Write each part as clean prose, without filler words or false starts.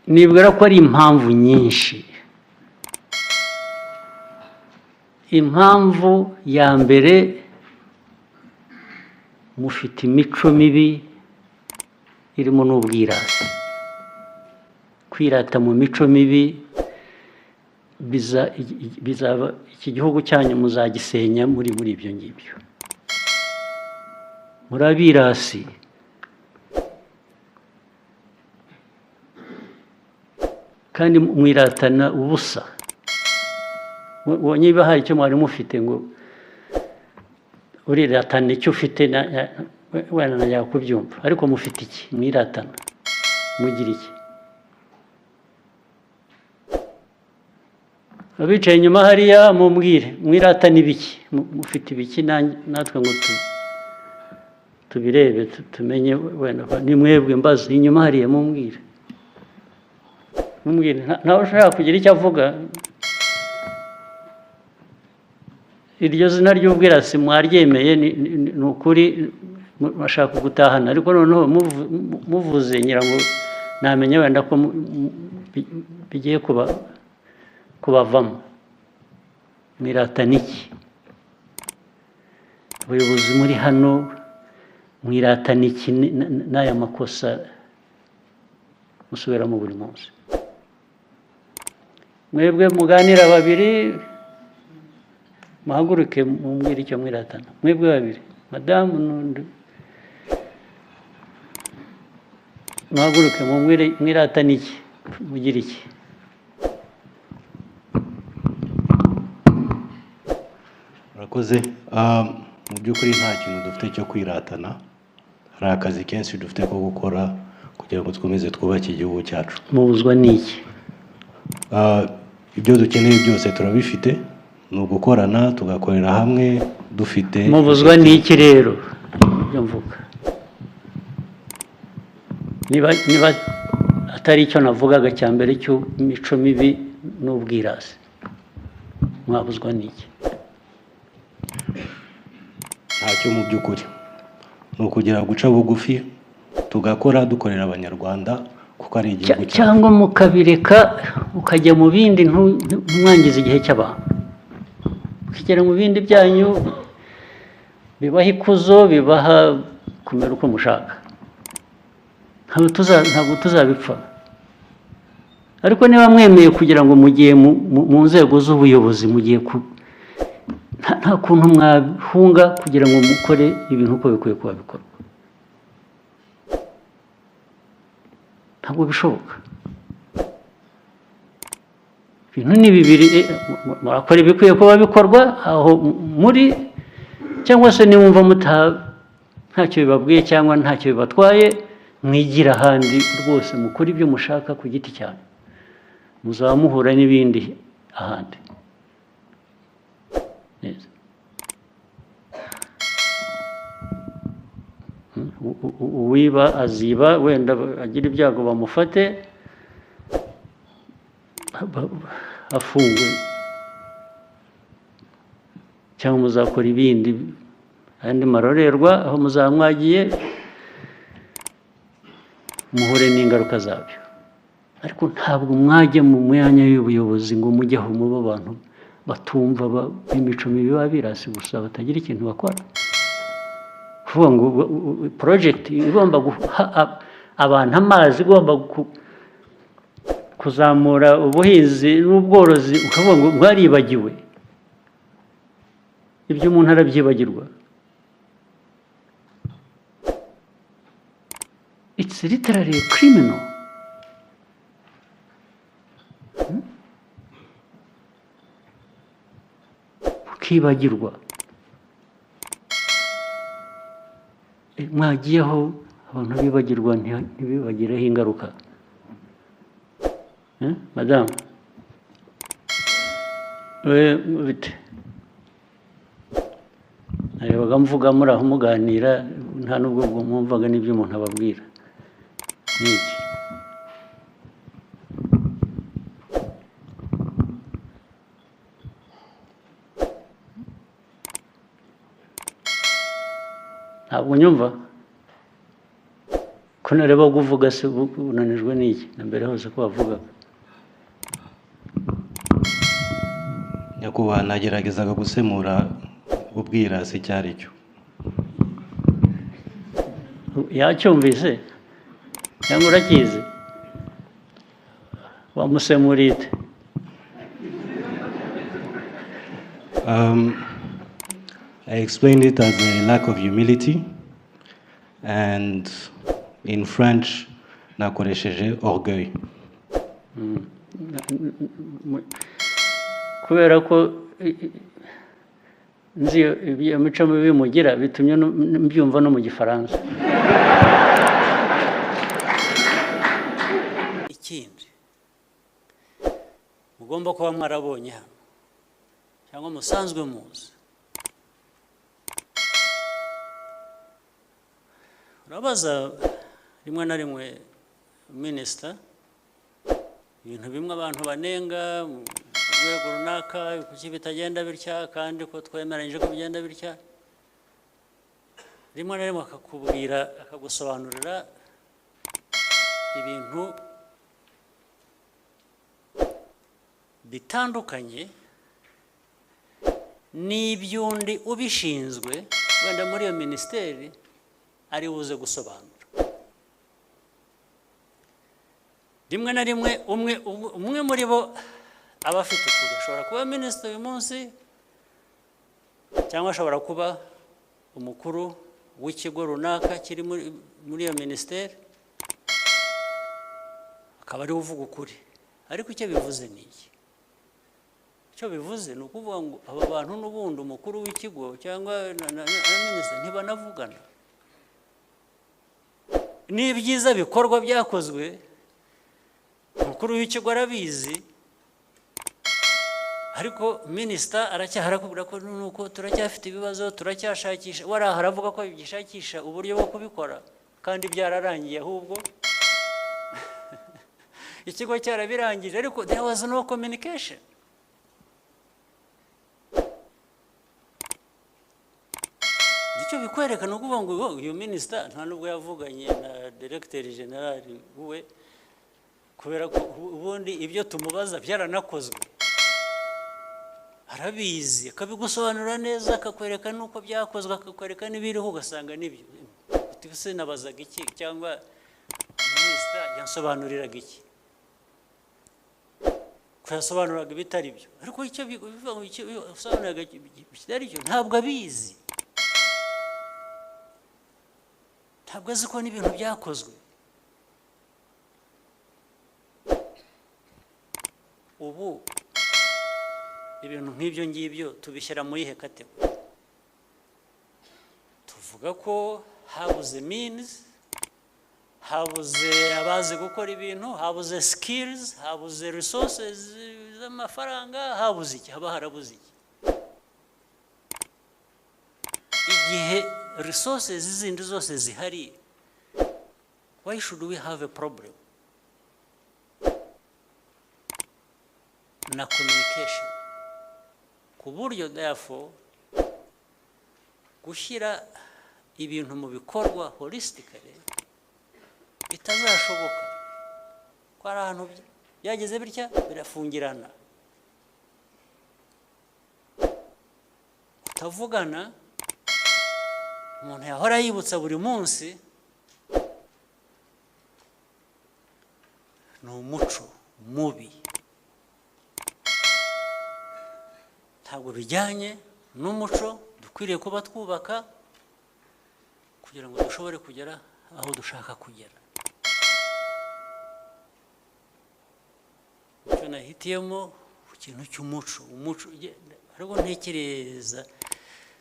Nibwira ko ari impamvu nyinshi. Impamvu ya mbere, mufite imico mibi irimo n'ubwirasi. Kwirata mu mico mibi bizaba iki gihugu cyanyu muzagisenya muri ibyo ngibyo. Murabirasi, kandi mwiratana ubusa. Niba hari icyo mwari mufite ngo uriratana icyo ufite, wenda najya kubyumva, ariko mufite iki mwiratana? Mugira iki? Abicaye inyuma hariya, mumbwire, mwiratana ibiki? Mufite ibiki natwe ngo tubirebe, tumenye wenda ni mwebwe mbaza inyuma hariya, mumbwire, mumbwire. Ntawe ushaka kugira icyo avuga. Iryo zina ry'ubwirasi mwaryemeye, ni ukuri bashaka gutahana, ariko noneho muvuze ngira ngo namenya wenda ko bigiye kubavamo. Mwiratana iki? Abayobozi muri hano, mwiratana iki n'aya makosa musubiramo buri munsi? Mwebwe muganira babiri, muhaguruke mumbwire icyo mwiratana. Mwebwe babiri, madamu n'undi, muhaguruke mumbwire, mwiratana iki? Mugira iki? Murakoze. Mu by'ukuri nta kintu dufite cyo kwiratana. Hari akazi kenshi dufite ko gukora kugira ngo dukomeze twubake igihugu cyacu. Mubuzwa n'iki? Ibyo dukeneye byose turabifite, ni ugukorana, tugakorera hamwe dufite. Mubuzwa n'iki rero? Ibyo mvuga, niba atari icyo navugaga cya mbere cy'imico mibi n'ubwirasi, mwabuzwa n'iki? Ntacyo mu by'ukuri, ni ukugira guca bugufi, tugakora, dukorera Abanyarwanda kuko ari igihugu cyacu. Cyangwa mukabireka, ukajya mu bindi, ntimwangize igihe cy'abantu, mukigera mu bindi byanyu bibaha ikuzo, bibaha kumera uko mushaka. Ntabwo tuzabipfa. Ariko niba mwemeye kugira ngo mugiye mu nzego z'ubuyobozi, mugiye ku nta kuntu mwahunga kugira ngo mukore ibintu uko bikwiye kuba bikorwa, ntabwo bishoboka. Ibintu ni bibiri: murakora ibikwiye kuba bikorwa aho muri, cyangwa se niwumva ntacyo bibabwiye cyangwa ntacyo bibatwaye, mwigira ahandi rwose, mukore ibyo mushaka ku giti cyanyu, muzaba muhura n'ibindi ahandi. Neza. Uwiba aziba, wenda agira ibyago bamufate afungwe, cyangwa muzakora ibindi, andi marorerwa aho muzaba mwagiye, muhure n'ingaruka zabyo. Ariko ntabwo mwajya mu myanya y'ubuyobozi ngo mujye aho muba abantu batumva, b'imico mibi, b'abirasi gusa, batagira ikintu bakora. Kuvuga ngo project igomba guha abantu amazi, igomba kuzamura ubuhinzi n'ubworozi, ukavuga ngo mwaribagiwe. Ibyo umuntu arabyibagirwa? It's literally a criminal. Ukibagirwa. Mwagiyeho abantu bibagirwa, ntibibagireho ingaruka. Madamu, bite? Narebaga mvuga muri aho muganira, nta n'ubwo mwumvaga n'ibyo umuntu ababwira. Ni iki? Ntabwo nyumva ko Ko nareba kuvuga se, unanijwe n'iki? Na mbere hose ko wavugaga. Nyakubahwa, nageragezaga gusemura ubwirasi icyo ari cyo. Yacyumvise cyangwa urakizi? Wamusemuriye ute? I explained it as a lack of humility, and in French nakoresheje orgueil. Kubera ko nzi iyo mico mibi mugira, bitumye mbyumva no mu Gifaransa. Ikindi mugomba kuba mwarabonye hano cyangwa musanzwe muzi, urabaza rimwe na rimwe minisita ibintu bimwe abantu banenga mu rwego runaka, kuki bitagenda bitya kandi ko twemeranyije ko bigenda bitya. Rimwe na rimwe akakubwira, akagusobanurira ibintu bitandukanye n'iby'undi ubishinzwe wenda muri iyo minisiteri ari buze gusobanura. Rimwe na rimwe umwe muri bo aba afite ukuri. Ashobora kuba minisitiri uyu munsi, cyangwa ashobora kuba umukuru w'ikigo runaka kiri muri iyo minisiteri, akaba ariwe uvuga ukuri. Ariko icyo bivuze ni iki? Icyo bivuze ni ukuvuga ngo aba bantu n'ubundi umukuru w'ikigo cyangwa na minisitiri ntibanavugana. N'ibyiza bikorwa byakozwe, umukuru w'ikigo arabizi, ariko minisita aracyahara akubwira ko nuko turacyafite ibibazo, turacyashakisha. Waraha aravuga ko gishakisha uburyo bwo kubikora kandi byararangiye, ahubwo ikigo cyarabirangije, ariko there was no communication. Icyo bikwereka ni ukuvuga ngo uyu minisita nta nubwo yavuganye na directeur general we, kubera ko ubundi ibyo tumubaza byaranakozwe, arabizi, akabigusobanurira neza, akakwereka n'uko byakozwe, akakwereka n'ibiriho, ugasanga nibyo. Uti se nabazaga iki, cyangwa minisita yansobanuriraga iki, ko yasobanuraga ibitari byo. Ariko icyo bisobanuraga bitari byo ntabwo abizi, ntabwo azi ko n'ibintu byakozwe. Ubu ibintu nk'ibyo ngibyo tubishyira muri ihe category? Tuvuga ko habuze means, habuze abazi gukora ibintu, habuze skills, habuze resources z'amafaranga, habuze iki? Haba harabuze iki? Igihe resources zindi zose zihari, why should we have a problem na communication? Ku buryo therefore gushyira ibintu mu bikorwa holistically bitazashoboka, ko ari ahantu byageze bitya birafungirana. Kutavugana umuntu yahora yibutsa buri munsi ni umuco mubi, ntabwo bijyanye n'umuco dukwiriye kuba twubaka kugira ngo dushobore kugera aho dushaka kugera. Icyo nahitiyemo ku kintu cy'umuco, umuco ariko ntekereza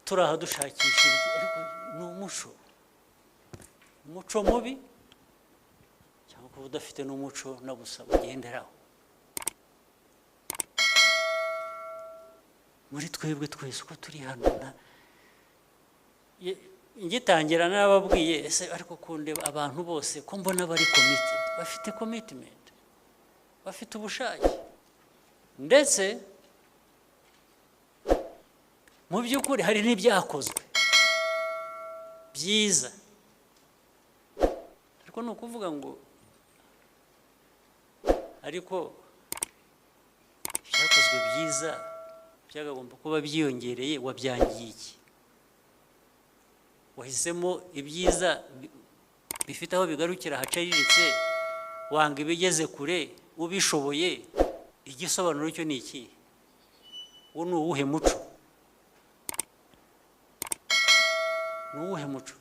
turi aha dushakisha, ariko ni umuco, umuco mubi cyangwa kuba udafite n'umuco na busa ugenderaho. Muri twebwe twese uko turi hano, ngitangira narababwiye, ese ariko kundeba abantu bose ko mbona bari committed, bafite commitment, bafite ubushake, ndetse mu by'ukuri hari n'ibyakozwe byiza. Ariko ni ukuvuga ngo ariko ibyakozwe byiza byagomba kuba byiyongereye, wabyangiye iki? Wahisemo ibyiza bifite aho bigarukira haciriritse, wanga ibigeze kure ubishoboye. Igisobanuro cyo ni iki? Uwo ni uwuhe muco? Ni uwuhe muco?